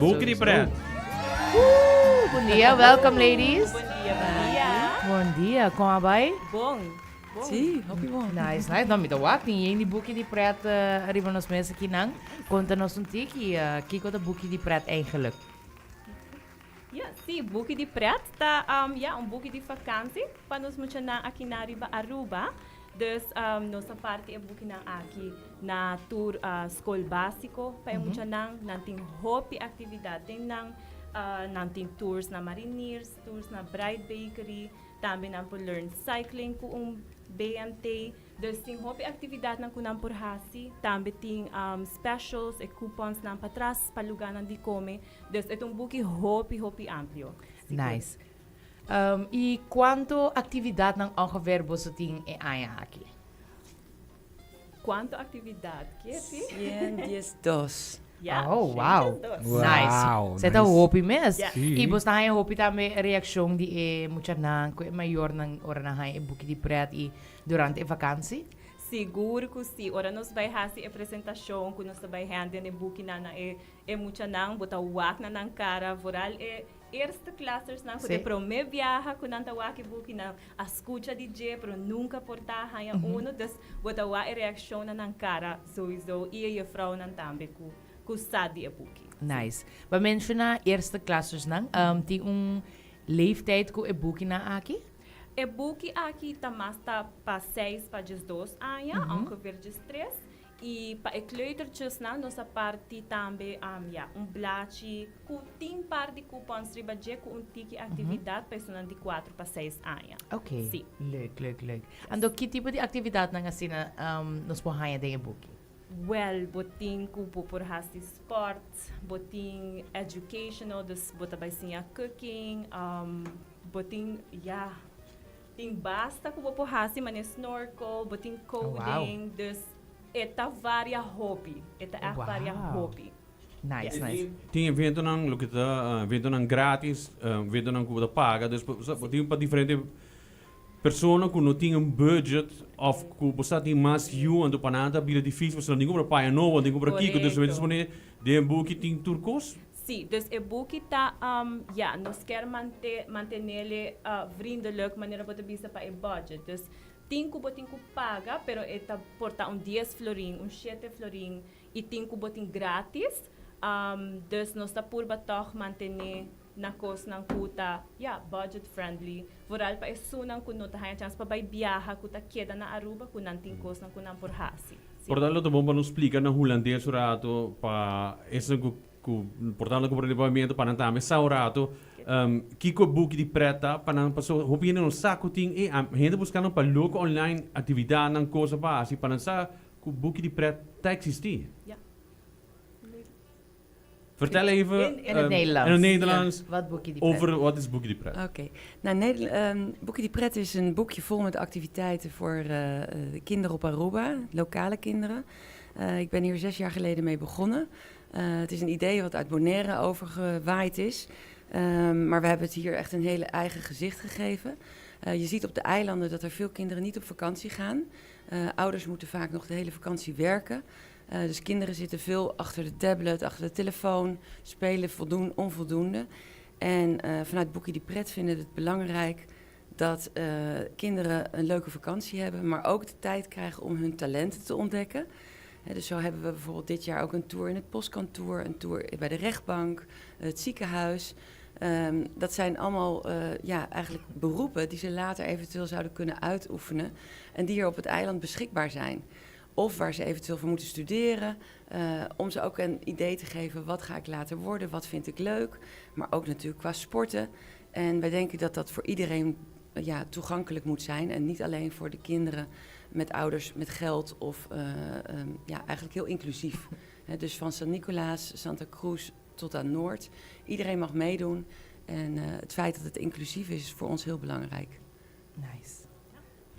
Buki di pret. Bon dia, welcome ladies. Bon dia, bon dia. Bon dia, con a bay? Bon. Bon. Si, hopi bon. Nice, nice. No, mi ta wak tin yen di buki di pret riba nos mesa akinan. Konta nos un tiki, kiko ta buki di pret eigenlijk? Ja, si, buki di pret ta um, ja, un buki di vakantie pa nos muchanan akinan riba Aruba. Dus um, nos a parti e bukinan aki na tur skol básiko pa e muchanan. Nan tin hopi aktividat den nan. Nan tin tours na Mariniers, tours na Bright Bakery, tambe nan por learn cycling ku un BMT. Dus tin hopi aktividatnan ku nan por hasi. Tambe tin specials, e couponsnan patras pa lugánan di kome. Dus e ta un buki hopi, hopi amplio. Nice. I kuantu aktividatnan ongeveer boso tin e aña aki? Kuantu aktividat, Kitty? 112. Ja, Oh, wow. 112. Nice. Wow, Esei ta nice. hopi mes. Ja. Sí. I bo ta haña hopi tambe reakshon di e muchanan ku e mayornan ora nan haña e buki di pret i durante e vakansi? Sigur ku si. Ora nos bai hasi e presentashon ku nos ta bai hende e bukinan na e e muchanan, bo ta wak na nan kara, vooral e Eerste klassersnan ku ta e promé biaha ku nan ta wak e buki, nan a skucha di dje pero nunka por ta haña unu. Dus bo ta wak e reakshon na nan kara souiso i e jefrounan tambe ku ku sa di e buki. Nice. Bo a menshoná eerste klassersnan. Tin un leeftijd ku e bukinan aki? E buki aki ta mas ta pa seis pa 12 aña, ongeveer 13. I pa e kleutertjesnan nos a parti tambe ya, un blachi ku tin par di coupons riba dje ku un tiki aktividat pa esunnan di kuater pa seis aña. Oké. Sí. Leuk, leuk, leuk. Anto ki tipo di aktividatnan asina nos por haña den e buki? Wèl, bo tin ku bo por hasi spòrt, bo tin educational, dus bo ta bai siña cooking, bo tin, ya, tin basta ku bo por hasi manera snorkel, bo tin coding, dus e ta varia hopi, e ta ègt varia hopi. Nice, nice. Tin eventonan loke ta eventonan gratis, eventonan ku bo ta paga, dus bo tin pa diferente persona ku no tin un budget òf ku bo sa tin mas yu anto pa nan ta bira difícil pasobra nan tin ku kumpra paña nobo, nan tin ku kumpra kiko, dus bo ta pone den buki tin tur kos. Sí, dus e buki ta, ya, nos kier mante, mantenele vriendelijk, manera bo ta bisa pa e budget. Dus tin ku bo tin ku paga, pero e ta por ta un dies florin, un shete florin, i tin ku bo tin gratis. Dus nos ta purba tòg mantené na kosnan ku ta, ya, budget friendly. Vooral pa esunnan ku no ta haña chans pa bai biaha, ku ta keda na Aruba, ku nan tin kosnan ku nan por hasi. Sí. Por tanto lo ta bon pa nos splika na hulandes un rato pa esnan ku Ku por tanto ku por departamento pa nan tambe sa un rato kiko e buki di pret ta pa nan pasobra hopi hende no sa ku tin e hende buskando pa loko online aktividatnan kosa pa hasi pa nan sa ku buki di pret ta eksistí. Vertel even In het Nederlands. in het Nederlands Wat Boekje di Pret. over wat is Boekje di Pret. Oké. Nou, Boekje di Pret is een boekje vol met activiteiten voor de kinderen op Aruba, lokale kinderen. Ik ben hier 6 jaar geleden mee begonnen. Het is een idee wat uit Bonaire overgewaaid is. Maar we hebben het hier echt een hele eigen gezicht gegeven. Je ziet op de eilanden dat er veel kinderen niet op vakantie gaan. Ouders moeten vaak nog de hele vakantie werken. Dus kinderen zitten veel achter de tablet, achter de telefoon, spelen onvoldoende. En vanuit Boekje di Pret vinden we het belangrijk dat kinderen een leuke vakantie hebben, maar ook de tijd krijgen om hun talenten te ontdekken. Hè, dus zo hebben we bijvoorbeeld dit jaar ook een tour in het postkantoor, een tour bij de rechtbank, het ziekenhuis. Dat zijn allemaal ja, eigenlijk beroepen die ze later eventueel zouden kunnen uitoefenen en die hier op het eiland beschikbaar zijn. Of waar ze eventueel voor moeten studeren, om ze ook een idee te geven: wat ga ik later worden, wat vind ik leuk. Maar ook natuurlijk qua sporten. En wij denken dat dat voor iedereen ja, toegankelijk moet zijn. En niet alleen voor de kinderen met ouders met geld of ja, eigenlijk heel inclusief. Hè, dus van San Nicolaas, Santa Cruz tot aan Noord. Iedereen mag meedoen. En het feit dat het inclusief is, is voor ons heel belangrijk. Nice.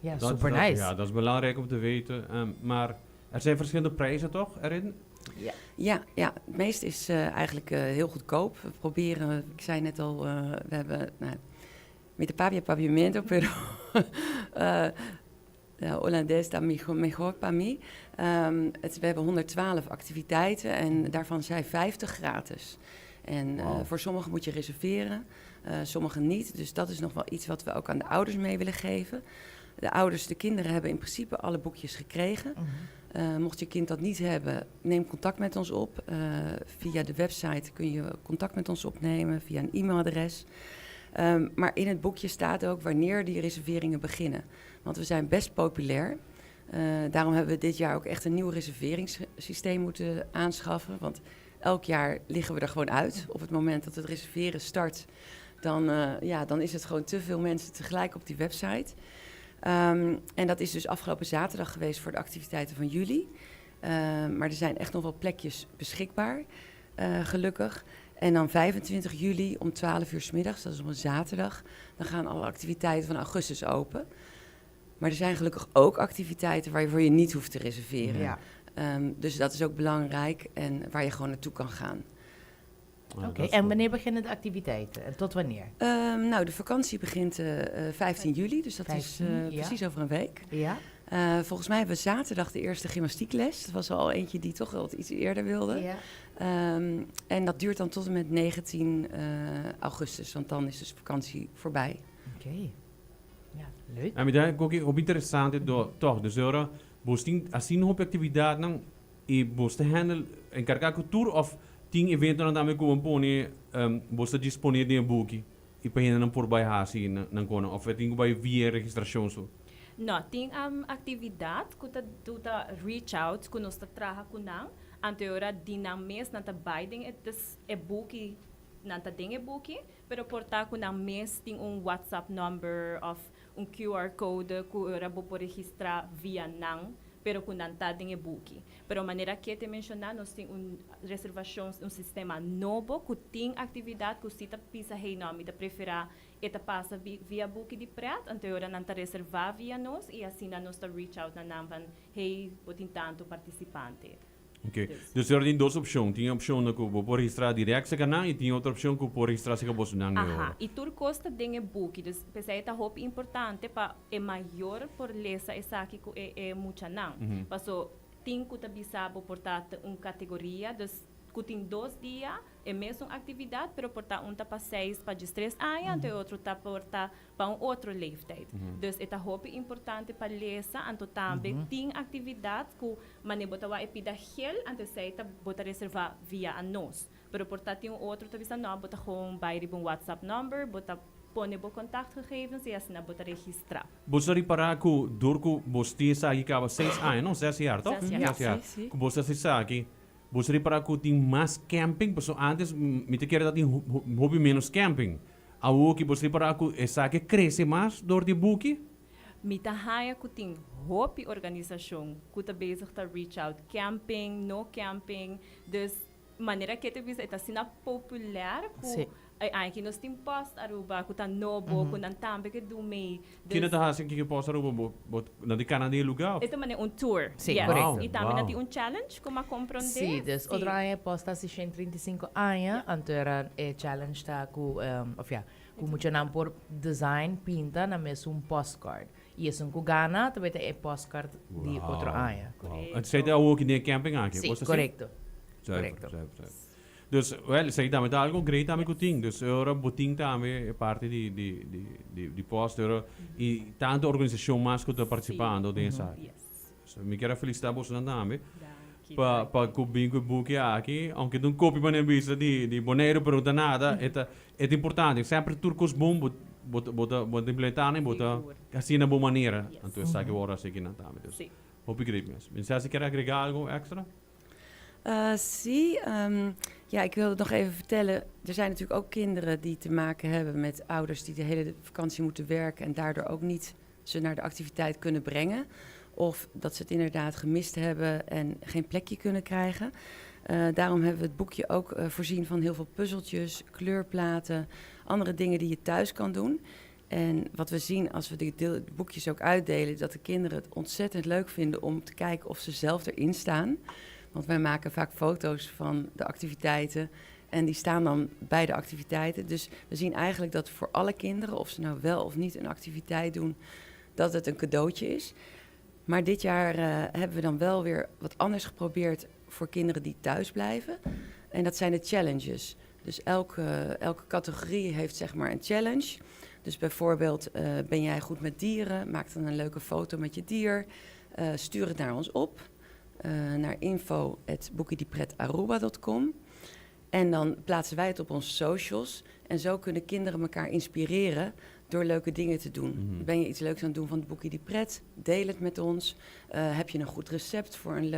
Ja, super nice. Ja, dat is belangrijk om te weten. Maar er zijn verschillende prijzen toch erin? Ja. Ja, het meeste is eigenlijk heel goedkoop. We proberen, ik zei net al, we hebben, nou, mi ta papia papiamento, pero Holandes ta mihó, mihó pa mi. We hebben 112 activiteiten en daarvan zijn 50 gratis. En voor sommigen moet je reserveren, sommigen niet. Dus dat is nog wel iets wat we ook aan de ouders mee willen geven. De ouders, de kinderen hebben in principe alle boekjes gekregen. Mocht je kind dat niet hebben, neem contact met ons op. Via de website kun je contact met ons opnemen, via een e-mailadres. Maar in het boekje staat ook wanneer die reserveringen beginnen. Want we zijn best populair. Daarom hebben we dit jaar ook echt een nieuw reserveringssysteem moeten aanschaffen. Want elk jaar liggen we er gewoon uit. Op het moment dat het reserveren start, dan, ja, dan is het gewoon te veel mensen tegelijk op die website. En dat is dus afgelopen zaterdag geweest voor de activiteiten van juli. Maar er zijn echt nog wel plekjes beschikbaar, gelukkig. En dan 25 juli om 12 uur 's middags, dat is op een zaterdag, dan gaan alle activiteiten van augustus open. Maar er zijn gelukkig ook activiteiten waarvoor je niet hoeft te reserveren. Dus dat is ook belangrijk en waar je gewoon naartoe kan gaan. Ah, Oké, en wanneer beginnen de activiteiten? En tot wanneer? Nou, de vakantie begint 15 juli, dus dat is 15, ja. precies over een week. Volgens mij hebben we zaterdag de eerste gymnastiekles. Dat was al eentje die toch wel wat iets eerder wilde. En dat duurt dan tot en met 19 augustus, want dan is dus vakantie voorbij. Oké. Ja, leuk. En mi ta haya hopi interesante do toch, dus ora bo tin asina hopi actividad nan y bo ta handle encarga cu tur of tin evento nan tambe cu bo pone bo ta dispone den e buki y pa hende nan por bay haci nan cono of e tin cu bay via registracion so? No, tin actividad cu ta cu ta reach out cu nos ta traha cu nan, anto e ora di nan mes nan ta bay den e dus e buki nan ta den e buki, pero por ta cu nan mes tin un WhatsApp number of un QR code cu ora bo por registra via nan, pero cu nan ta den e buki. Pero manera ke te menciona, nos tin un reservacion, un sistema nobo cu tin actividad cu si ta bisa, "Hey, no, mi ta prefera e ta pasa via Buki di Pret," anto ora nan ta reserva via nos y asina nos ta reach out na nan van, "Hey, bo tin tanto participante." Ok. Dus er tin dos opcion. Tin opcion cu bo por registra direct cerca nan y tin otro opcion cu por registra cerca boso nan. Aha, y tur cos ta den e buki. Dus pesey ta hopi importante pa e mayor por lesa esaki cu e muchanan. Paso tin cu ta bisa bo por ta un categoria, dus cu tin 2 dia e mesun actividad, pero por ta un ta pa 6 pa 13 aña, anto e otro ta por ta pa un otro leeftijd. Dus e ta hopi importante pa lesa, anto tambe tin actividad cu mane bo ta wak e pida geel, anto esey ta bo ta reserva via a nos. Pero por ta tin un otro ta bisa no, bo ta gewoon bay riba un WhatsApp number, bo ta pone bo contactgegevens y asina bo ta registra. Bo ta ripara cu door cu bo tin esaki caba 6 aña, no? 6 jaar, toch? 6 jaar. 6 jaar. Si. Cu bo ta esaki, bo ta ripara cu tin mas camping, paso antes mi ta kere dat tin hopi menos camping. Awo cu bo ta ripara cu esaki a crece mas door di buki? Mi ta haya cu tin hopi organisacion cu ta bezig ta reach out camping, no camping. Dus manera cu ta bisa, ta asina popular cu ay ay cu nos tin Post Aruba cu ta nobo, cu nan tambe ke do mee. Kende ta hasi cu Post Aruba bo na di cana di lugar? E ta manera un tour. Si, yes. correcto. Y tambe tin un challenge cu m'a comprende. Si, dus otro aña Post ta 135 aña, anto era e challenge ta cu, of ja, cu muchanan por design, pinta na mes un postcard. Y esun cu gana, tambe ta e postcard di otro aña. Wow. Het zei ook in de camping aki. Si, Was dat correcto. Zuiver, Correcto. zuiver, zuiver. Dus, wel, esey tambe ta algo great tambe cu tin. Dus ora bo tin tambe e parti di Post ora y tanto organisacion mas cu ta participando den esaki. So, mi kier felicita bo tambe. Danki. Pa cu bin cu buki aki, aunke no copy pa nem vista di Bonaire, pero no nada, e ta importante. Semper tur cos bon, bo bo bo implementa e bo ta asina na bon manera. Anto, esaki ora asina cu tambe. Dus, hopi great mes. Mi si kier agrega algo extra? Si, ja, ik wilde het nog even vertellen. Er zijn natuurlijk ook kinderen die te maken hebben met ouders die de hele vakantie moeten werken en daardoor ook niet ze naar de activiteit kunnen brengen. Of dat ze het inderdaad gemist hebben en geen plekje kunnen krijgen. Daarom hebben we het boekje ook voorzien van heel veel puzzeltjes, kleurplaten, andere dingen die je thuis kan doen. En wat we zien als we die boekjes ook uitdelen, dat de kinderen het ontzettend leuk vinden om te kijken of ze zelf erin staan. Want wij maken vaak foto's van de activiteiten en die staan dan bij de activiteiten. Dus we zien eigenlijk dat voor alle kinderen, of ze nou wel of niet een activiteit doen, dat het een cadeautje is. Maar dit jaar hebben we dan wel weer wat anders geprobeerd voor kinderen die thuis blijven. En dat zijn de challenges. Dus elke categorie heeft zeg maar een challenge. Dus bijvoorbeeld, ben jij goed met dieren? Maak dan een leuke foto met je dier. Stuur het naar ons op, naar info.boekidipretaruba.com. En dan plaatsen wij het op onze socials. En zo kunnen kinderen elkaar inspireren door leuke dingen te doen. Ben je iets leuks aan het doen van het Boekie di Pret? Deel het met ons. Heb je een goed recept voor een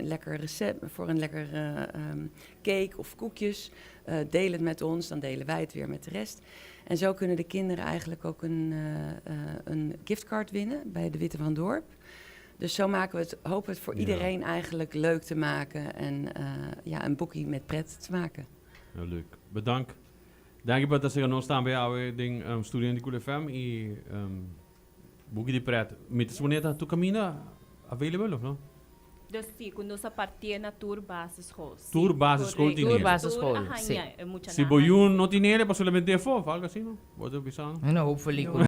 lekker recept, voor een lekker cake of koekjes? Deel het met ons, dan delen wij het weer met de rest. En zo kunnen de kinderen eigenlijk ook een giftcard winnen bij de Witte van Dorp. Dus zo maken we het, hopen we het voor iedereen eigenlijk leuk te maken en ja, een boekie met pret te maken. Ja, leuk. Bedankt. Dank je dat ze nos tambe awe den studio di Cool FM y Buki di Pret. Mi ta supone ta tur caminda available of no? Dus si, cu nos a parti na tur basisschool. Si, Tur basisschool correcto. tin. Tur basisschool, Tur, aha, si. ja, mucha Si na bo yiu no tin ele, pa solamente afo, algo asina, no? Bo ta bisa, no? No, hopefully. No.